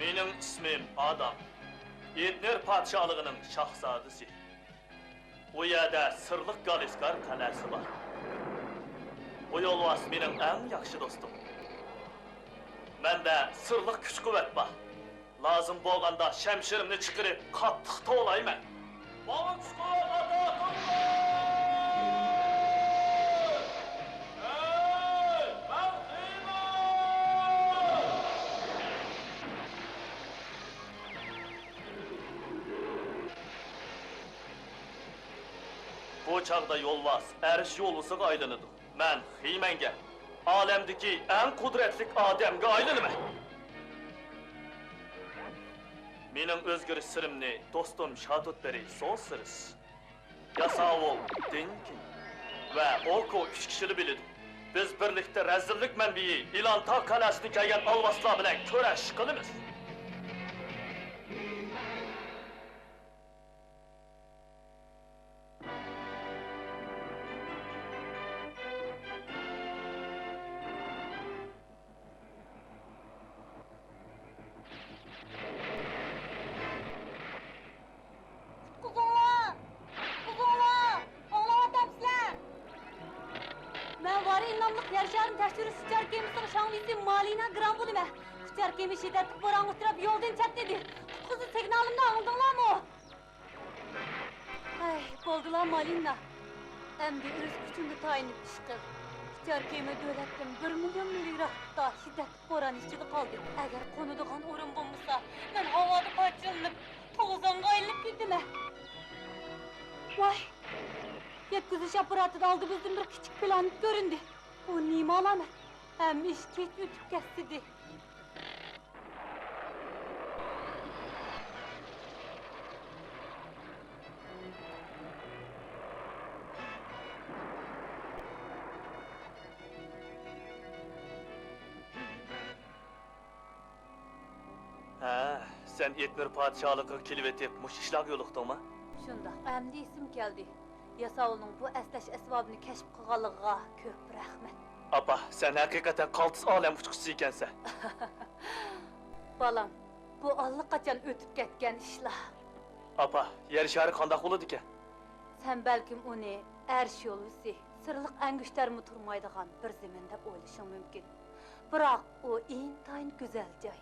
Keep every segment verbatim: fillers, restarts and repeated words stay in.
مېنىڭ ئىسمىم ئادام. ئېتنېر پادىشاھلىقىنىڭ شاھزادىسى. ئۇ يەردە سىرلىق گالىسكار قەلئەسى بار. بۇ يولۋاس مېنىڭ ئەڭ ياخشى دوستۇم. مەندە سىرلىق كۈچ-قۇۋۋەت بار. لازىم بولغاندا شەمشىرىمنى چىقىرىپ قاتتىق توۋلايمەن. ماڭا كۈچ-قۇۋۋەت ئاتا قىلىڭلار! ھەي، مەن خىمەن! بۇ چاغدا يولۋاس ئەرش يولۋىسىغا ئايلىنىدۇ. مەن خىمەنگە، ئالەمدىكى ئەڭ قۇدرەتلىك ئادەمگە ئايلىنىمەن. مېنىڭ ئۆزگىرىش سىرىمنى دوستۇم شاتۇتبېرى سوسىرس، ياساۋۇل دىنكىن ۋە ئوكو ئۈچ كىشىلا بىلىدۇ. بىز بىرلىكتە رەزىللىك مەنبىيى ئىلانتاغ قەلئەسىدىن كەلگەن ئالۋاستىلار بىلەن كۈرەش قىلىمىز. قۇتقۇزۇڭلار! قۇتقۇزۇڭلار! ئاڭلاۋاتامسىلەر؟ مەن ۋارىن ناملىق يەر شارىنى تەكشۈرۈش ئۇچار كېمىسىنىڭ شاڭلىسى مالىنا گرام بولىمەن. ئۇچار كېمە شىددەتلىك بورانغا ئۇچراپ يولدىن چەتنىدى. قۇتقۇزۇش سىگنالىمنى ئاڭلىدىڭلارمۇ؟ ھەي، بولدىلا، مالىنا. ئەمدى ئۆز كۈچۈڭگە تايىنىپ ئىش قىل. ئۇچار كېمە دۆلەتتىن بىر مىليون مىل يىراقلىقتا شىددەتلىك بوران ئىچىدە قالدى. ئەگەر قونىدىغان ئورۇن بولمىسا، مەن ھاۋادا پارچىلىنىپ، توزانغا ئايلىنىپ كېتىمەن. ۋاي! يەتكۈزۈش ئاپپاراتىدا ئالدىمىزدىن بىر كىچىك پلانېت كۆرۈندى. بۇ نېمە ئالامەت؟ ھەممە ئىش تىنچ ئۆتۈپ كەتسىدى. ھە، سەن ئېتنېر پادىشاھلىقىغا كېلىۋېتىپ، مۇشۇ ئىشلارغا يولۇقتۇڭما؟ شۇنداق، ئەمدى ئېسىمگە كەلدى. ياساۋۇلنىڭ بۇ ئەسلەش ئەسۋابىنى كەشىپ قىلغانلىقىغا كۆپ رەھمەت. ئاپا، سەن ھەقىقەتەن قالتىس ئالەم ئۇچقۇچىسى ئىكەنسەن. بالام، بۇ ئاللىقاچان ئۆتۈپ كەتكەن ئىشلار. ئاپا، يەر شارى قانداق بولىدىكەن؟ سەن بەلكىم ئۇنى ئەرش يولۋىسى، سىرلىق ئەڭگۈشتەرمۇ تۇرمايدىغان بىر زېمىن دەپ ئويلىشىڭ مۇمكىن. بىراق ئۇ ئىنتايىن گۈزەل جاي،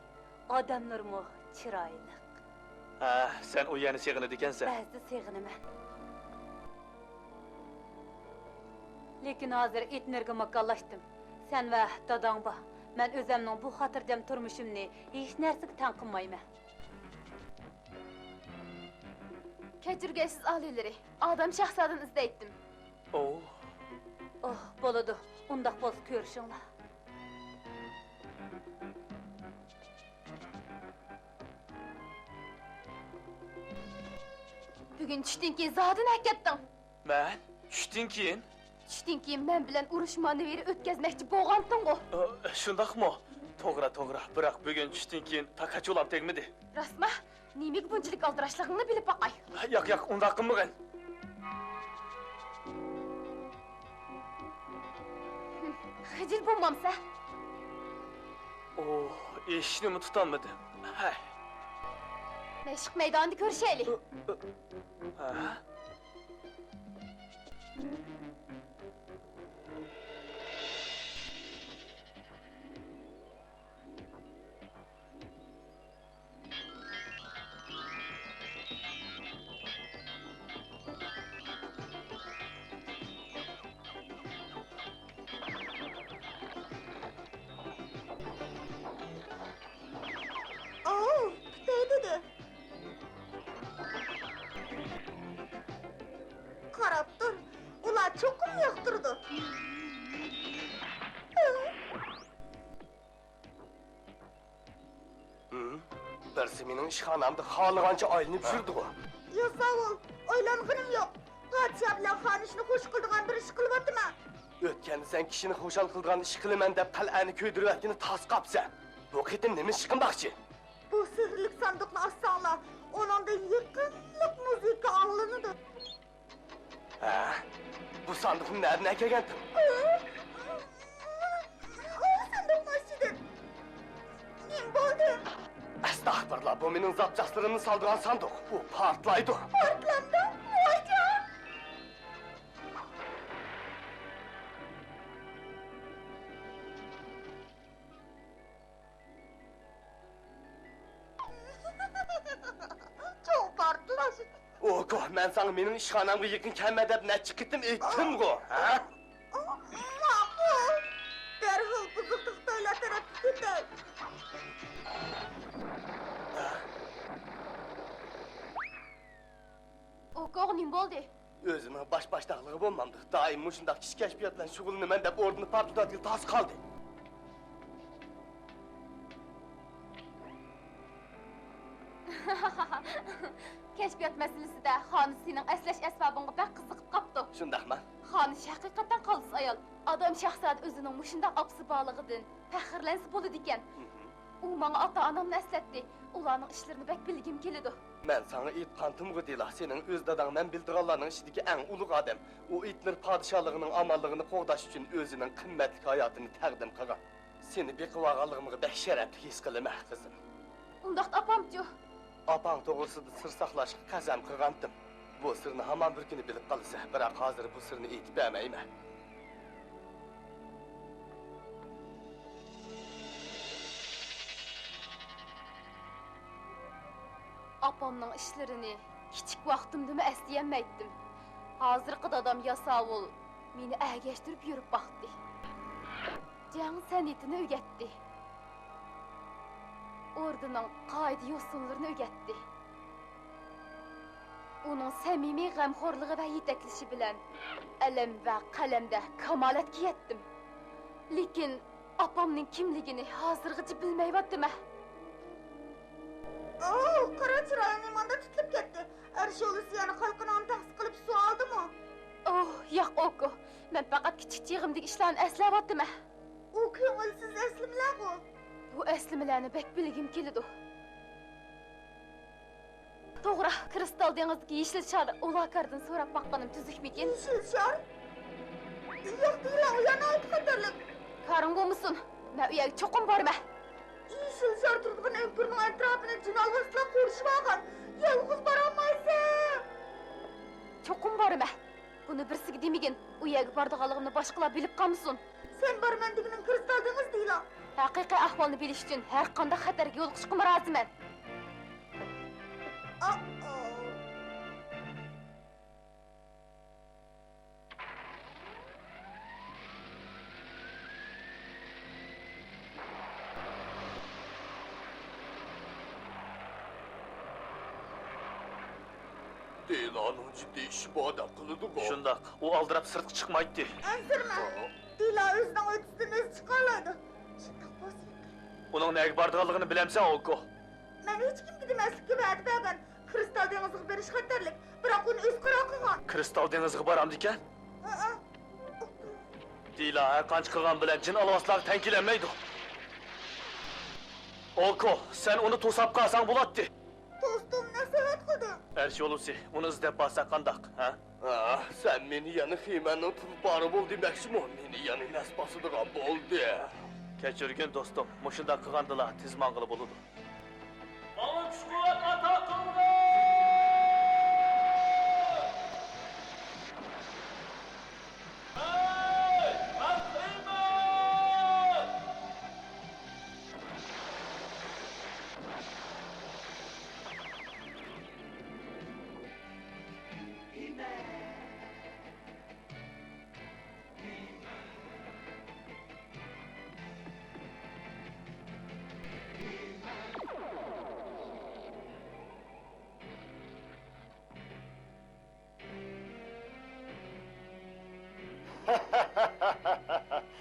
ئادەملىرىمۇ چىرايلىق. ھە، سەن ئۇ يەرنى سېغىنىدىكەنسەن. بەزىدە سېغىنىمەن. لېكىن ھازىر ئېتنېرگە ماكانلاشتىم. سەن ۋە داداڭ بار. مەن ئۆزەمنىڭ بۇ خاتىرجەم تۇرمۇشۇمنى ھېچ نەرسىگە تەڭ قىلمايمەن. كەچۈرگەيسىز ئالىيلىرى، ئادەم شاھزادىنى ئىزدەيتتىم. ئوھ. ئوھ، بولىدۇ. ئۇنداق بولسا كۆرۈشۈڭلار. بۈگۈن چۈشتىن كېيىن زادى نەگە كەتتىڭ؟ مەن؟ چۈشتىن كېيىن؟ چۈشتىن كېيىن مەن بىلەن ئۇرۇش مانېۋىرى ئۆتكۈزمەكچى بولغانتىڭغۇ؟ ئە، شۇنداقمۇ؟ توغرا، توغرا. بىراق بۈگۈن چۈشتىن كېيىن تاكاچۇلام تەگمىدى. راستما؟ نېمىگە بۇنچىلىك ئالدىراشلىقىڭنى بىلىپ باقاي. ياق، ياق، ئۇنداق قىلمىغىن. خىجىل بولمامسەن؟ ئوھ، ئېشىشنىمۇ تۇتالمىدىم. ھەي. مەشىق مەيدانىدا كۆرۈشەيلى. ھە؟ ئاۋۇ، پۈتەي دېدى. قاراپ تۇر، ئۇلار چوقۇم ياقتۇرىدۇ. ھىم؟ بىرسى مېنىڭ ئىشخانامدا خالىغانچە ئايلىنىپ ھە؟ يۈرىدىغۇ. ياساۋۇل، ئويلانغىنىم يوق. پادىشاھ بىلەن خانىشنى خوش قىلىدىغان بىر ئىش قىلىۋاتىمەن. ئۆتكەندە سەن كىشىنى خۇشال قىلىدىغان ئىش قىلىمەن دەپ قەلئەنى كۆيدۈرۈۋەتكىنى تاس قاپسەن. بۇ قېتىم نېمە ئىش قىلماقچى؟ بۇ سېھىرلىك ساندۇقنى ئاچساڭلار، ئۇنىڭدىن يېقىملىق مۇزىكا ئاڭلىنىدۇ. ھە؟ بۇ ساندۇقنى نەدىن ئەكەلگەنتىڭ؟ ئۇ ساندۇقنىڭ ئىچىدىن. نېمە بولدى؟ ئەستا، بۇ مېنىڭ زاپچاسلىرىمنى سالىدىغان ساندۇق. ئۇ پارتلايدۇ. پارتلامدۇ؟ ۋايجان! چوڭ پارتلاش. ئوكو، مەن ساڭا مېنىڭ ئىشخانامغا يېقىن كەلمە دەپ نەچچە قېتىم ئېيتتىمغۇ، ھە؟ ماقۇل. دەرھال بۇزۇلدى خىتايلار تەرەپكە كېتەي. ئوكوغا نېمە بولدى؟ ئۆزىنىڭ باش باشتاقلىقى بولمامدۇ؟ دائىم مۇشۇنداق كىچىك كەشپىيات بىلەن شۇغۇللىنىمەن دەپ ئوردىنى پارتلىتىۋەتكىلى تاس قالدى. كەشپىيات مەسىلىسىدە خانىس سېنىڭ ئەسلەش ئەسۋابىڭغا بەك قىزىقىپ قاپتۇ. شۇنداقما؟ خانىس ھەقىقەتەن قالتىس ئايال. ئادام شاھزادە ئۆزىنىڭ مۇشۇنداق ئاپىسى بارلىقىدىن پەخىرلەنسە بولىدىكەن. مھم. ئۇ ماڭا ئاتا-ئانامنى ئەسلەتتى. ئۇلارنىڭ ئىشلىرىنى بەك بىلگۈم كېلىدۇ. مەن ساڭا ئېيتقانتىمغۇ، دىلا، سېنىڭ ئۆز داداڭ مەن بىلىدىغانلارنىڭ ئىچىدىكى ئەڭ ئۇلۇغ ئادەم. ئۇ ئېتنېر پادىشاھلىقىنىڭ ئامانلىقىنى قوغداش ئۈچۈن ئۆزىنىڭ قىممەتلىك ھاياتىنى تەقدىم قىلغان. سېنى بېقىۋالغانلىقىمغا بەك شەرەپلىك ھېس قىلىمەن، قىزىم. ئۇنداقتا ئاپامچۇ؟ ئاپاڭ توغرىسىدا سىر ساقلاشقا قەسەم قىلغانتىم. بۇ سىرنى ھامان بىر كۈنى بىلىپ قالىسەن، بىراق ھازىر بۇ سىرنى ئېيتىپ بەرمەيمەن. ئاپامنىڭ ئىشلىرىنى كىچىك ۋاقتىمدىمۇ ئەسلىيەلمەيتتىم. ھازىرقى دادام ياساۋۇل مېنى ئەگەشتۈرۈپ يۈرۈپ باقتى. جەڭ سەنئىتىنى ئۆگەتتى. ئوردىنىڭ قائىدە-يوسۇنلىرىنى ئۆگەتتى. ئۇنىڭ سەمىمىي غەمخورلۇقى ۋە يېتەكلىشى بىلەن ئەلەم ۋە قەلەمدە كامالەتكە يەتتىم. لېكىن ئاپامنىڭ كىملىكىنى ھازىرغىچە بىلمەيۋاتىمەن. ئوھ، قارا چىرايىڭ نېمانداق تىتىلىپ كەتتى؟ ئەر شولىسى يەنە قالقىنىڭنى تەخسە قىلىپ سۇ ئالدىمۇ؟ ئوھ، ياق، ئوكو. مەن پەقەت كىچىك چېغىمدىكى ئىشلارنى ئەسلەۋاتىمەن. ئۇ كۆڭۈلسىز ئەسلىمىلەرغۇ؟ بۇ ئەسلىمىلەرنى بەك بىلگۈم كېلىدۇ. توغرا، كىرىستال دېڭىزدىكى يېشىل شار ئولاكاردىن سوراپ باققىنىم تۈزۈكمىكىن؟ يېشىل شار؟ ياق، دېگىنە، ئۇ يەر ناھايىتى خەتەرلىك. كارىڭ بولمىسۇن، مەن ئۇ يەرگە چوقۇم بارىمەن. يېشىل شار تۇرىدىغان ئۆڭكۈرنىڭ ئەتراپىنى جىن ئالۋاستىلار قورشىۋالغان. يالغۇز بارالمايسەن. چوقۇم بارىمەن. بۇنى بىرسىگە دېمىگىن، ئۇ يەرگە بارىدىغانلىقىمنى باشقىلار بىلىپ قالمىسۇن. سەن بارىمەن دېگىنىڭ كىرىستال دېڭىز دېيىلا. ھەقىقىي ئەھۋالنى بىلىش ئۈچۈن ھەرقانداق خەتەرگە يولۇقۇشقىمۇ رازىمەن. ئا-ئا. دېلانىڭ جىددىي ئىشى باردەك قىلىدىغۇ. شۇنداق، ئۇ ئالدىراپ سىرتقا چىقمايتتى. ئەنسىرىمە. ھا؟ دېلا ئۆزىنىڭ ھۆددىسىدىن ئۆزى چىقالايدۇ. شۇنداق بولسا يېقىن. ئۇنىڭ نەگە بارىدىغانلىقىنى بىلەمسەن، ئوكو؟ مەن ھېچكىمگە دېمەسلىككە ۋەدە بەرگەن. كىرىستال دېڭىزىغا بېرىش خەتەرلىك، بىراق ئۇنى ئۆزى قارار قىلغان. كىرىستال دېڭىزىغا بارامدىكەن؟ ھەئە. دېلا ھەرقانچە قىلغان بىلەن جىن ئالۋاستىلارغا تەڭ كېلەلمەيدۇ. ئوكو، سەن ئۇنى توساپ قالساڭ بولاتتى. دوستۇم نەسىھەت قىلدى. ئەرش يولۋىسى، ئۇنى ئىزدەپ بارساق قانداق، ھە؟ ھە، سەن مېنى يەنە خىمەننىڭ تۇلپارى بول دېمەكچىمۇ؟ مېنى يەنە نەس باسىدىغان بولدى. كەچۈرگىن دوستۇم، مۇشۇنداق قىلغاندىلا تېز ماڭغىلى بولىدۇ. ماڭا كۈچ-قۇۋۋەت ئاتا قىلغىن! ھەي، مەن خىمەن!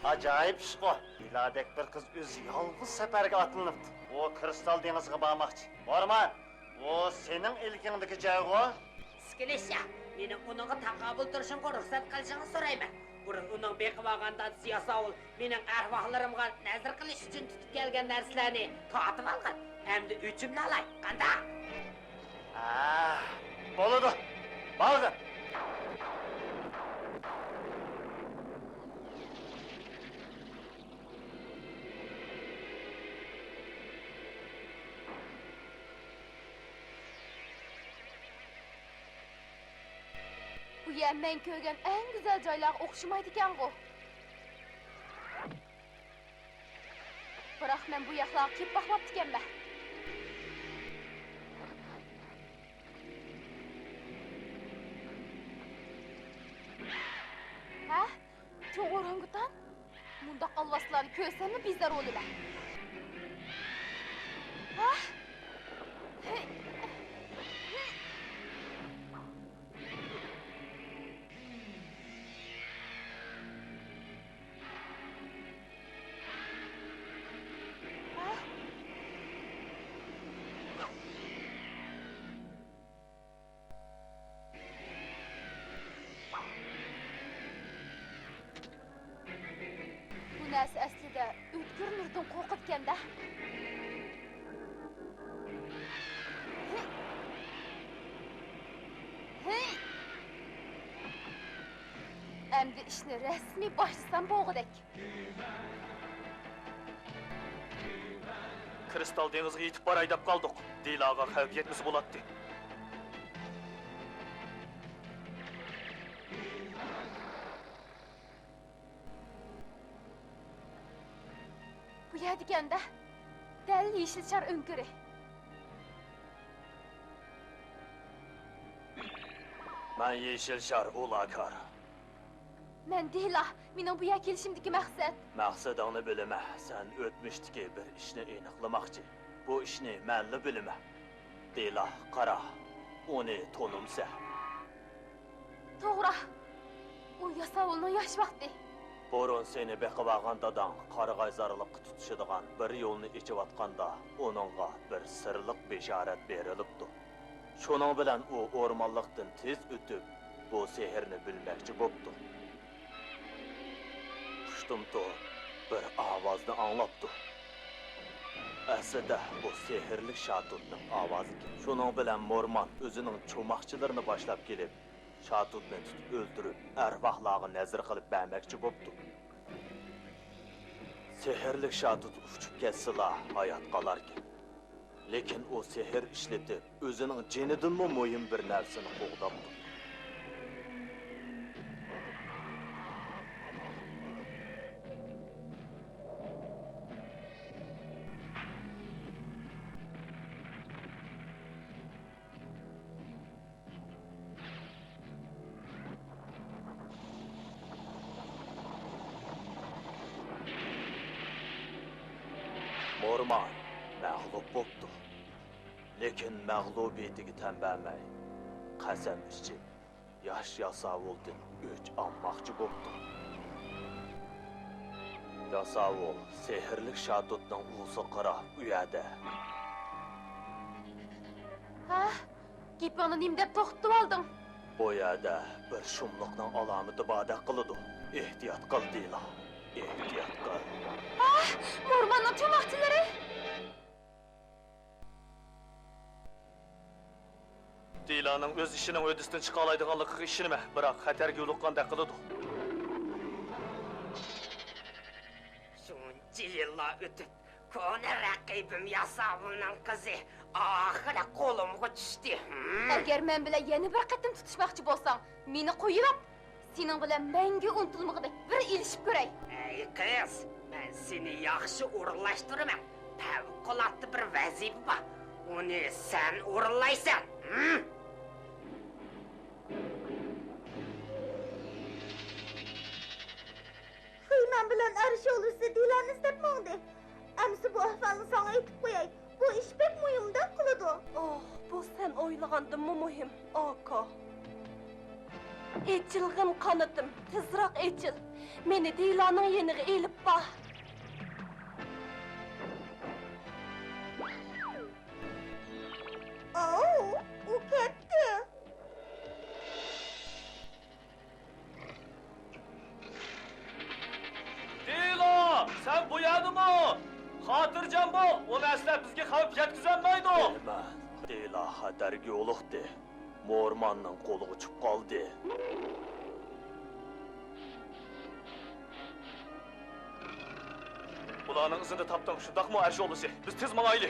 ئاجايىپ ئىشقۇ! دېلادەك بىر قىز ئۆزى يالغۇز سەپەرگە ئاتلىنىپتۇ. ئۇ كىرىستال دېڭىزىغا بارماقچى. بارما! ئۇ سېنىڭ ئىلكىڭدىكى جايغۇ؟ سىكلىشيا، مېنىڭ ئۇنىڭغا تاقابىل تۇرۇشۇمغا رۇخسەت قىلىشىڭىزنى سورايمەن. بۇرۇن ئۇنىڭ بېقىۋالغان دادىسى ياساۋۇل مېنىڭ ئەرۋاھلىرىمغا نەزىر قىلىش ئۈچۈن تۇتۇپ كەلگەن نەرسىلەرنى تارتىۋالغان. ئەمدى ئۆچۈمنى ئالاي، قانداق؟ ھە، بولىدۇ. بارغىن. يەر مەن كۆرگەن ئەڭ گۈزەل جايلارغا ئوخشىمايدىكەنغۇ. بىراق مەن بۇ ياقلارغا كېلىپ باقماپتىكەنمەن. ھە؟ چوڭ ئورانگۇتان؟ مۇنداق ئالۋاستىلارنى كۆرسەملا بىزار بولىمەن. ھە؟ بۇ نەرسە ئەسلىدە ئۆتكۈر نۇردىن قورقىدىكەن-دە. ھېي! ئەمدى ئىشنى رەسمىي باشلىسام بولغۇدەك. كرىستال دېڭىزغا يېتىپ باراي دەپ قالدۇق. دېلاغا خەۋپ يەتمىسە بولاتتى. بۇ يەردىكەن-دە. دەل يېشىل شار ئۆڭكۈرى. مەن يېشىل شار ئۇلاكار. مەن دېلا. مېنىڭ بۇ يەرگە كېلىشىمدىكى مەقسەت. مەقسىتىڭنى بىلىمەن. سەن ئۆتمۈشتىكى بىر ئىشنى ئېنىقلىماقچى. بۇ ئىشنى مەنلا بىلىمەن. دېلا، قارا، ئۇنى تونۇمسەن؟ توغرا. ئۇ ياساۋۇلنىڭ ياش ۋاقتى. بۇرۇن سېنى بېقىۋالغان داداڭ قارىغايزارلىققا تۇتىشىدىغان بىر يولنى ئېچىۋاتقاندا، ئۇنىڭغا بىر سىرلىق بېشارەت بېرىلىپتۇ. شۇنىڭ بىلەن ئۇ ئورمانلىقتىن تېز ئۆتۈپ، بۇ سېھىرنى بىلمەكچى بوپتۇ. قۇشتۇمتۇت بىر ئاۋازنى ئاڭلاپتۇ. ئەسلىدە بۇ سېھىرلىك شاتۇتنىڭ ئاۋازىكەن. شۇنىڭ بىلەن مورمان ئۆزىنىڭ چوماقچىلىرىنى باشلاپ كېلىپ، شاتۇتنى تۇتۇپ ئۆلتۈرۈپ، ئەرۋاھلارغا نەزىر قىلىپ بەرمەكچى بوپتۇ. سېھىرلىك شاتۇت ئۇچۇپ كەتسىلا، ھايات قالاركەن. لېكىن ئۇ سېھىر ئىشلىتىپ، ئۆزىنىڭ جېنىدىنمۇ مۇھىم بىر نەرسىنى قوغداپتۇ. مورمان مەغلۇپ بوپتۇ. لېكىن مەغلۇبىيىتىگە تەن بەرمەي، قەسەم ئىچىپ، ياش ياساۋۇلدىن ئۆچ ئالماقچى بوپتۇ. ياساۋۇل سېھىرلىك شاتۇتنىڭ ئۇۋىسىغا قاراپ ئۇ يەردە. ھە؟ گېپىڭنى نېمە دەپ توختىتىۋالدىڭ؟ بۇ يەردە بىر شۇملۇقنىڭ ئالامىتى باردەك قىلىدۇ. ئېھتىيات قىل، دېلا. ئېھتىيات قىل. ھە؟ مورماننىڭ چوماقچىلىرى! دېلانىڭ ئۆز ئىشىنىڭ ھۆددىسىدىن چىقالايدىغانلىقىغا ئىشىنىمەن، بىراق خەتەرگە يولۇققاندەك قىلىدۇ. شۇنچە يىللار ئۆتۈپ، كونا رەقىبىم ياساۋۇلنىڭ قىزى ئاخىرى قولۇمغا چۈشتى. ھىم. ئەگەر مەن بىلەن يەنە بىر قېتىم تۇتۇشماقچى بولساڭ، مېنى قويۇۋەت. سېنىڭ بىلەن مەڭگۈ ئۇنتۇلمىغۇدەك بىر ئېلىشىپ كۆرەي. ئەي قىز، مەن سېنى ياخشى ئورۇنلاشتۇرىمەن. پەۋقۇلئاددە بىر ۋەزىپە بار. ئۇنى سەن ئورۇنلايسەن. ھىم؟ خېيمەن بىلەن ئەرش يولۋىسى دېلانى ئىزدەپ ماڭدى. ئەمسە بۇ ئەھۋالنى ساڭا ئېيتىپ قوياي. بۇ ئىش بەك مۇھىمدەك قىلىدۇ. ئوھ، بۇ سەن ئويلىغاندىنمۇ مۇھىم، ئاكا. ئېچىلغىن قانىتىم، تېزراق ئېچىل. مېنى دېلانىڭ يېنىغا ئېلىپ بار. ئاۋۇ، ئۇ كەتتى. دېلا، سەن بۇ يەردىمۇ؟ خاتىرجەم بول، ئۇ نەرسىلەر بىزگە خەۋپ يەتكۈزەلمەيدۇ. بىلىمەن، دېلا خەتەرگە يولۇقتى. مورماننىڭ قولىغا چۈشۈپ قالدى. ئۇلارنىڭ ئىزىنى تاپتىڭ، شۇنداقمۇ، ئەرش يولۋىسى؟ بىز تېز ماڭايلى.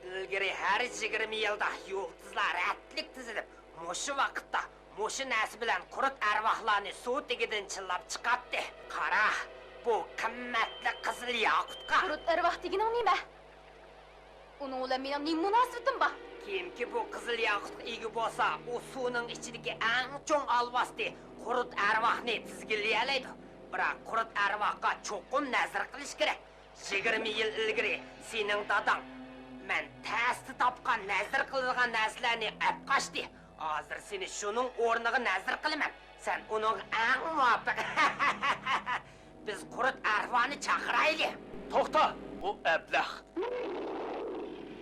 ئىلگىرى ھەر يىگىرمە يىلدا يۇلتۇزلار رەتلىك تىزىلىپ، مۇشۇ ۋاقىتتا مۇشۇ نەرسە بىلەن قۇرت ئەرۋاھلارنى سۇ تېگىدىن چىللاپ چىقاتتى. قارا، بۇ قىممەتلىك قىزىل ياقۇتقا. قۇرت ئەرۋاھ دېگىنىڭ نېمە؟ ئۇنىڭ بىلەن مېنىڭ نېمە مۇناسىۋىتىم بار؟ كىمكى بۇ قىزىل ياقۇتقا ئىگە بولسا، ئۇ سۇنىڭ ئىچىدىكى ئەڭ چوڭ ئالۋاستى قۇرت ئەرۋاھنى تىزگىنلىيەلەيدۇ. بىراق، قۇرت ئەرۋاھقا چوقۇم نەزىر قىلىش كېرەك. يىگىرمە يىل ئىلگىرى سېنىڭ داداڭ مەن تەستە تاپقان نەزىر قىلىدىغان نەرسىلەرنى ئەپ قاچتى. ھازىر سېنى شۇنىڭ ئورنىغا نەزىر قىلىمەن. سەن ئۇنىڭغا ئەڭ مۇۋاپىق. بىز قۇرت ئەرۋانى چاقىرايلى. توختا، ئۇ ئەبلەخ.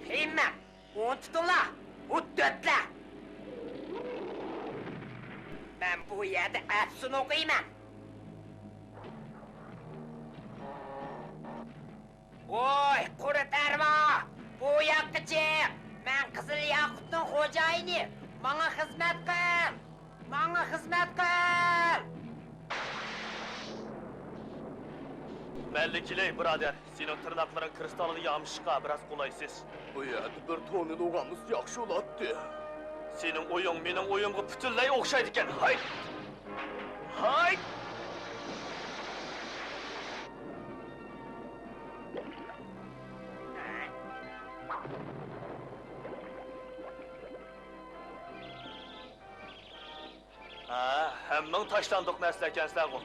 خېمەن، ئۇنى تۇتۇڭلار، ھۇددۇتلار. مەن بۇ يەردە ئەپسۇن ئوقۇيمەن. ۋوي، قۇرت ئەرۋا، بۇ ياققا چىق! مەن قىزىل ياقۇتنىڭ خوجايىنى، ماڭا خىزمەت قىل! ماڭا خىزمەت قىل! مەنلا كېلەي، بۇرادەر. سېنىڭ تىرناقلىرىڭ كىرىستالغا يامىشىشقا بىراز قولايسىز. بۇ يەردە بىر تونېل ئوغامىز ياخشى بولاتتى. سېنىڭ ئويۇڭ مېنىڭ ئويۇمغا پۈتۈنلەي ئوخشايدىكەن. ھاي! ھاي! ھە، ھەممىڭ تاشلاندۇق نەرسىلەركەنسىلەرغۇ.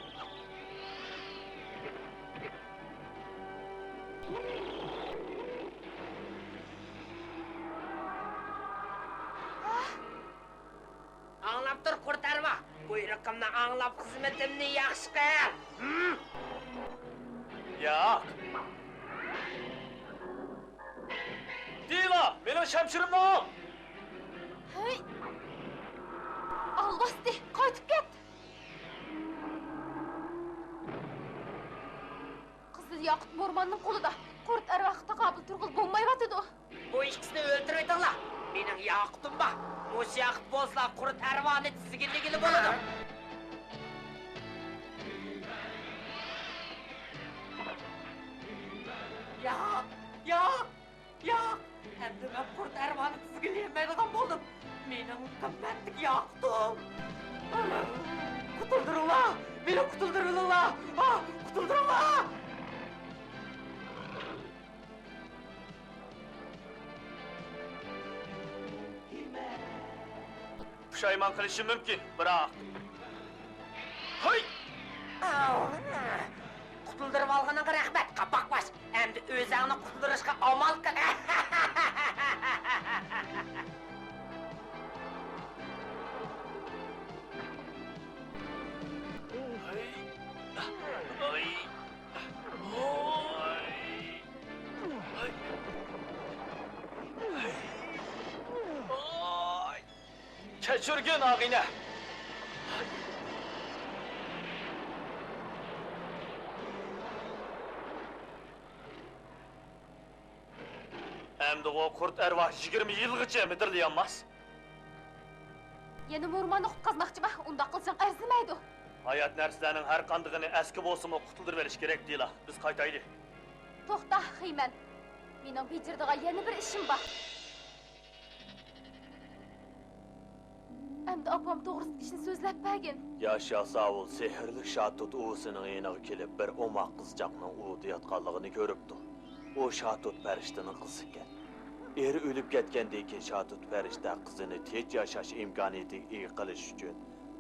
ئاڭلاپ تۇر، قۇرت ئەرۋا! بۇيرۇقۇمنى ئاڭلاپ، خىزمىتىمنى ياخشى قىل! ھىم! ياق! دېلا، مېنىڭ شەمشىرىمنى ئاڭ! ھەي! ئالۋاستى، قايتىپ كەت! قىزىل ياقۇت مورماننىڭ قولىدا، قۇرت ئەرۋاھقا تاقابىل تۇرغىلى بولمايۋاتىدۇ. بۇ ئىككىسىنى ئۆلتۈرۈۋېتىڭلار. مېنىڭ ياقۇتۇم بار. مۇشۇ ياقۇت بولسا قۇرت ئەرۋانى تىزگىنلىگىلى بولىدۇ. ياق، ياق! ياق! ئەمدى مەن قۇرت ئەرۋانى تىزگىنلىيەلمەيدىغان بولدۇم. مېنىڭ قىممەتلىك ياقۇتۇم! قۇتۇلدۇرۇڭلار! مېنى قۇتۇلدۇرۇۋېلىڭلار! ئاھ، قۇتۇلدۇرۇڭلار! پۇشايمان قىلىشىم مۇمكىن، بىراق. ھاي! قۇتۇلدۇرۇۋالغىنىڭغا رەھمەت، قاپاقباش. ئەمدى ئۆزۈڭنى قۇتۇلدۇرۇشقا ئامال قىل. ھاي! ھاي! ھاي! ھاي! ھاي! كەچۈرگىن، ئاغىنە! ئەمدىغۇ قۇرت ئەرۋاھ يىگىرمە يىلغىچە مىدىرلىيالماس. يەنە مورماننى قۇتقازماقچىما؟ ئۇنداق قىلساڭ ئەرزىمەيدۇ. ھايات نەرسىلەرنىڭ ھەر قاندىقىنى ئەسكى بولسىمۇ قۇتۇلدۇرۇۋېلىش كېرەك، دېلا. بىز قايتايلى. توختا، خېمەن. مېنىڭ بېجىرىدىغان يەنە بىر ئىشىم بار. ئەمدى ئاپام توغرىسىدىكى ئىشنى سۆزلەپ بەرگىن. ياش ياساۋۇل سېھىرلىك شاتۇت ئۇۋىسىنىڭ يېنىغا كېلىپ، بىر ئوماق قىزچاقنىڭ ئۇۋىدا ياتقانلىقىنى كۆرۈپتۇ. ئۇ شاتۇت پەرىشتىنىڭ قىزىكەن. ئېرى ئۆلۈپ كەتكەندىن كېيىن، شاتۇت پەرىشتە قىزىنى تىنچ ياشاش ئىمكانىيىتىگە ئىگە قىلىش ئۈچۈن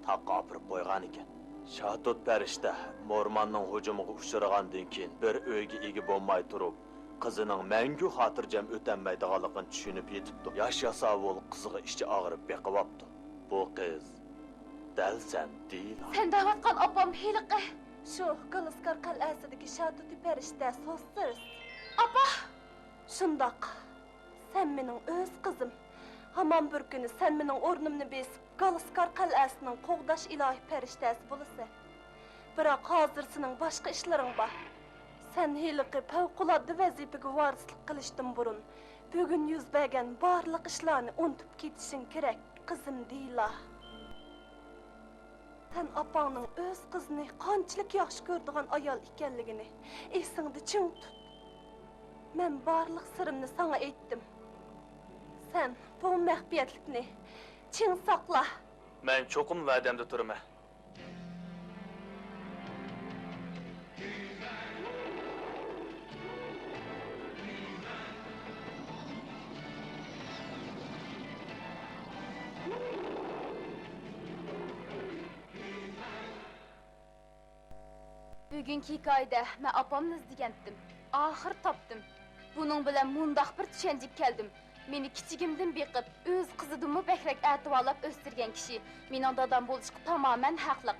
تاغقا ئاپىرىپ قويغانىكەن. شاتۇت پەرىشتە مورماننىڭ ھۇجۇمىغا ئۇچرىغاندىن كېيىن، بىر ئۆيگە ئىگە بولماي تۇرۇپ، قىزىنىڭ مەڭگۈ خاتىرجەم ئۆتەلمەيدىغانلىقىنى چۈشىنىپ يېتىپتۇ. ياش ياساۋۇل قىزىغا ئىچى ئاغرىپ بېقىۋاپتۇ. بۇ قىز دەل سەن، دېيىلا. سەن دەۋاتقان ئاپام ھېلىقى. شۇ، گالىسكار قەلئەسىدىكى شاتۇتى پەرىشتە سوسسىرس. ئاپا! شۇنداق. سەن مېنىڭ ئۆز قىزىم. ھامان بىر كۈنى سەن مېنىڭ ئورنۇمنى بېسىپ، گالىسكار قەلئەسىنىڭ قوغداش ئىلاھىي پەرىشتەسى بولىسەن. بىراق ھازىر سېنىڭ باشقا ئىشلىرىڭ بار. سەن ھېلىقى پەۋقۇلئاددە ۋەزىپىگە ۋارىسلىق قىلىشتىن بۇرۇن، بۈگۈن يۈز بەرگەن بارلىق ئىشلارنى ئۇنتۇپ كېتىشىڭ كېرەك، قىزىم دېيلا. سەن ئاپاڭنىڭ ئۆز قىزىنى قانچىلىك ياخشى كۆرىدىغان ئايال ئىكەنلىكىنى ئېسىڭدە چىڭ تۇت. مەن بارلىق سىرىمنى ساڭا ئېيتتىم. سەن بۇ مەخپىيەتلىكنى چىڭ ساقلا. مەن چوقۇم ۋەدەمدە تۇرىمەن. بۈگۈنكى ھېكايىدە مەن ئاپامنى ئىزدىگەنتىم. ئاخىر تاپتىم. بۇنىڭ بىلەن مۇنداق بىر چۈشەنچىگە كەلدىم. مېنى كىچىكىمدىن بېقىپ، ئۆز قىزىدىنمۇ بەكرەك ئەتىۋارلاپ ئۆستۈرگەن كىشى مېنىڭ دادام بولۇشقا تامامەن ھەقلىق.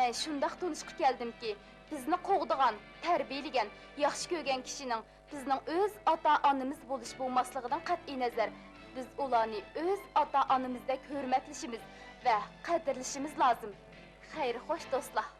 مەن شۇنداق تونۇشقا كەلدىمكى، بىزنى قوغدىغان، تەربىيەلىگەن، ياخشى كۆرگەن كىشىنىڭ بىزنىڭ ئۆز ئاتا-ئانىمىز بولۇش بولماسلىقىدىن قەتئىينەزەر، بىز ئۇلارنى ئۆز ئاتا-ئانىمىزدەك ھۆرمەتلىشىمىز ۋە قەدىرلىشىمىز لازىم. خەير-خوش، دوستلار!